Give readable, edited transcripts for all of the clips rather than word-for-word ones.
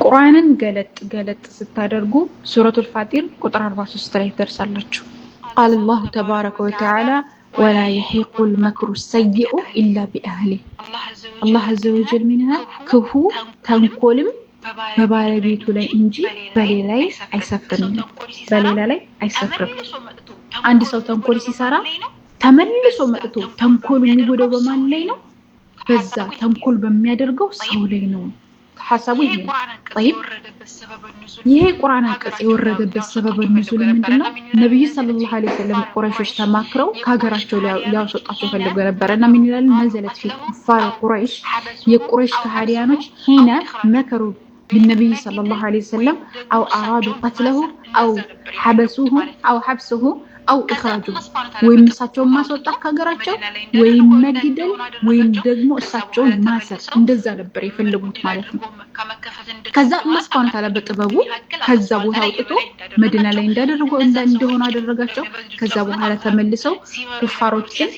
ቁርአንን ገለጥ ገለጥ ስታደርጉ ሱረቱል ፋጢር ቁጥር 43 ላይ ትደርሳላችሁ። قال الله تبارك وتعالى ولا يحيق المكر السيء إلا بأهله። አላህ عز وجل ምን ይላል? ክፉ ተንኮልም በባለቤቱ ላይ እንጂ በሌላ ላይ አይሰፍርም። በሌላ ላይ አይሰፍርም። አንድ ሰው ተንኮል ሲሰራ ተመልሶ መጥቶ ተንኮሉ የሚጎዳው በማን ላይ ነው? በዛ ተንኮል በሚያደርገው ሰው ላይ ነው። ሀሳቡ ይሄ ነው። طيب፣ ይሄ ቁርአን አንቀጽ የወረደበት سبب النزول ምንድን ነው? ነቢዩ صلى الله عليه وسلم ቁረይሾች ተማክረው ከሀገራቸው ሊያስወጣቸው ፈልገው ነበረ እና ምን ይላል? نزلت في كفار قريش፣ የቁረይሽ ከሃዲያኖች حين مكروا بالنبي صلى الله عليه وسلم أو أرادوا قتله أو حبسوه أو حبسه أو إخراجه፣ ወይም እሳቸውን ማስወጣት ከሀገራቸው ወይም መግደል ወይም ደግሞ እሳቸውን ማሰር፣ እንደዛ ነበር የፈለጉት ማለት ነው። ከዛ አላህ سبحانه وتعالى በጥበቡ ከዛ ቦታ አውጥቶ መዲና ላይ እንዳደረጉ እንደሆኑ አደረጋቸው። ከዛ በኋላ ተመልሰው ኩፋሮችን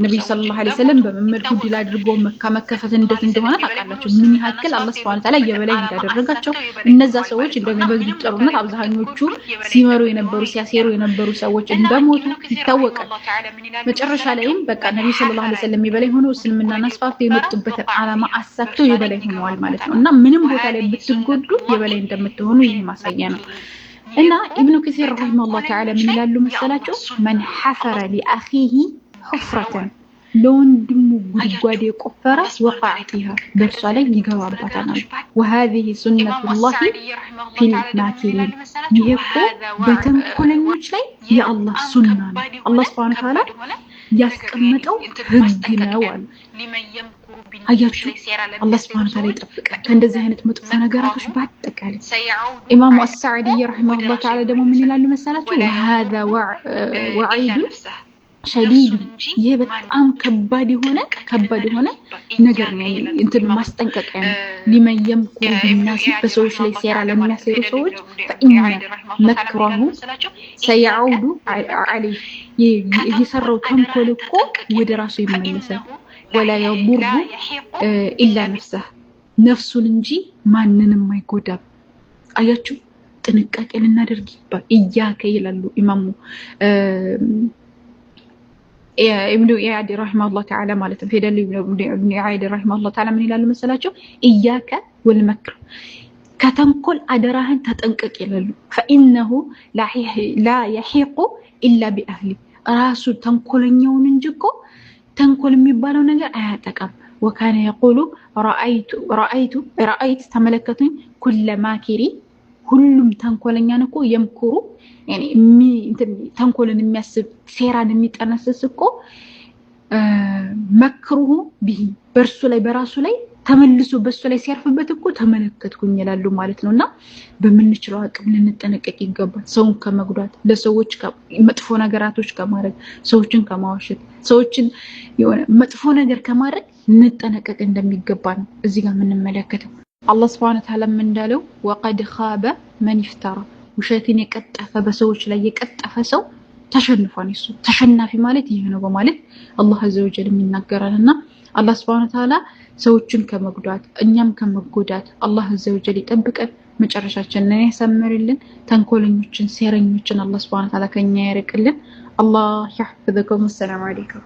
ነቢዩ صلى الله عليه وسلم በምን መልኩ ድል አድርጎ መካ መከፈት እንዴት እንደሆነ ታውቃላችሁ። ምን ያክል አላህ سبحانه وتعالى የበላይ እንዳደረጋቸው፣ እነዛ ሰዎች እንደውም በዚህ ጦርነት አብዛኞቹ ሲመሩ የነበሩ፣ ሲያሴሩ የነበሩ ሰዎች እንደሞቱ ይታወቃል። መጨረሻ ላይም በቃ ነቢዩ صلى الله عليه وسلم የበላይ ሆነው እስልምናን አስፋፍተው የመጡበትን ዓላማ አሳክተው የበላይ ሆነዋል ማለት ነው። እና ምንም ቦታ ላይ ብትጎዱ የበላይ እንደምትሆኑ ይህ ማሳያ ነው። እና ኢብኑ ከሲር رحمه الله تعالى ምን ይላሉ መሰላቸው? من حفر لأخيه حفرة፣ ለወንድሙ ጉድጓድ የቆፈረ وقع فيها፣ በእርሷ ላይ ይገባባታል አሉ። وهذه سنة الله في الماكرين፣ ይሄ እኮ በተንኮለኞች ላይ የአላህ ሱና ነው። አላህ سبحانه وتعالى ያስቀመጠው ህግ ነው አሉ። አያችሁ፣ አላህ سبحانه وتعالى ይጠብቃል ከእንደዚህ አይነት መጥፎ ነገራቶች በአጠቃላይ። ኢማሙ አሳዕዲ رحمه الله تعالى ደግሞ ምን ይላሉ መሰላችሁ? وهذا وعيد شديد፣ ይሄ በጣም ከባድ የሆነ ነገር ነው። እንትን ማስጠንቀቂያ ነው። لمن يمكر بالناس፣ በሰዎች ላይ ሴራ ለሚያሴሩ ሰዎች فإن مكره سيعود عليه፣ የሰራው ተንኮል እኮ ወደ ራሱ ይመለሳል። ولا يضر إلا نفسه፣ ነፍሱን እንጂ ማንንም አይጎዳም። አያችሁ፣ ጥንቃቄ ልናደርግ ይባል። إياك ይላሉ ኢማሙ ኢብኑ ኢያድ رحمه الله تعالى ማለት ነው። ፌደል ኢብኑ ኢያድ رحمه الله تعالى ምን ይላሉ መሰላቸው? إياك والمكر፣ ከተንኮል አደራህን ተጠንቀቅ ይላሉ። فإنه لا يحيق إلا بأهله፣ ራሱ ተንኮለኛውን እንጂ እኮ ተንኮል የሚባለው ነገር አያጠቃም። وكان يقول رأيت رأيت ተመለከቱኝ كل ماكر፣ ሁሉም ተንኮለኛን እኮ يمكر፣ ተንኮልን የሚያስብ፣ ሴራን የሚጠነስስ እኮ مكره به፣ በእርሱ ላይ በራሱ ላይ ተመልሶ በእሱ ላይ ሲያርፍበት እኮ ተመለከትኩኝ ይላሉ ማለት ነው። እና በምንችለው አቅም ልንጠነቀቅ ይገባል። ሰውን ከመጉዳት፣ ለሰዎች መጥፎ ነገራቶች ከማድረግ፣ ሰዎችን ከማዋሸት፣ ሰዎችን የሆነ መጥፎ ነገር ከማድረግ ልንጠነቀቅ እንደሚገባ ነው እዚህ ጋር የምንመለከተው። አላህ سبحانه وتعالى እንዳለው وقد خاب من افترى፣ ውሸትን የቀጠፈ፣ በሰዎች ላይ የቀጠፈ ሰው ተሸንፏል። እሱ ተሸናፊ ማለት ይህ ነው በማለት አላህ عز وجل ይናገራል። እና አላህ سبحانه وتعالى ሰዎችን ከመጉዳት እኛም ከመጎዳት አላህ عز وجل ይጠብቀን፣ መጨረሻችንን ያሳምርልን። ተንኮለኞችን፣ ሴረኞችን አላህ سبحانه وتعالى ከኛ ያርቅልን። አላህ يحفظكم። السلام عليكم።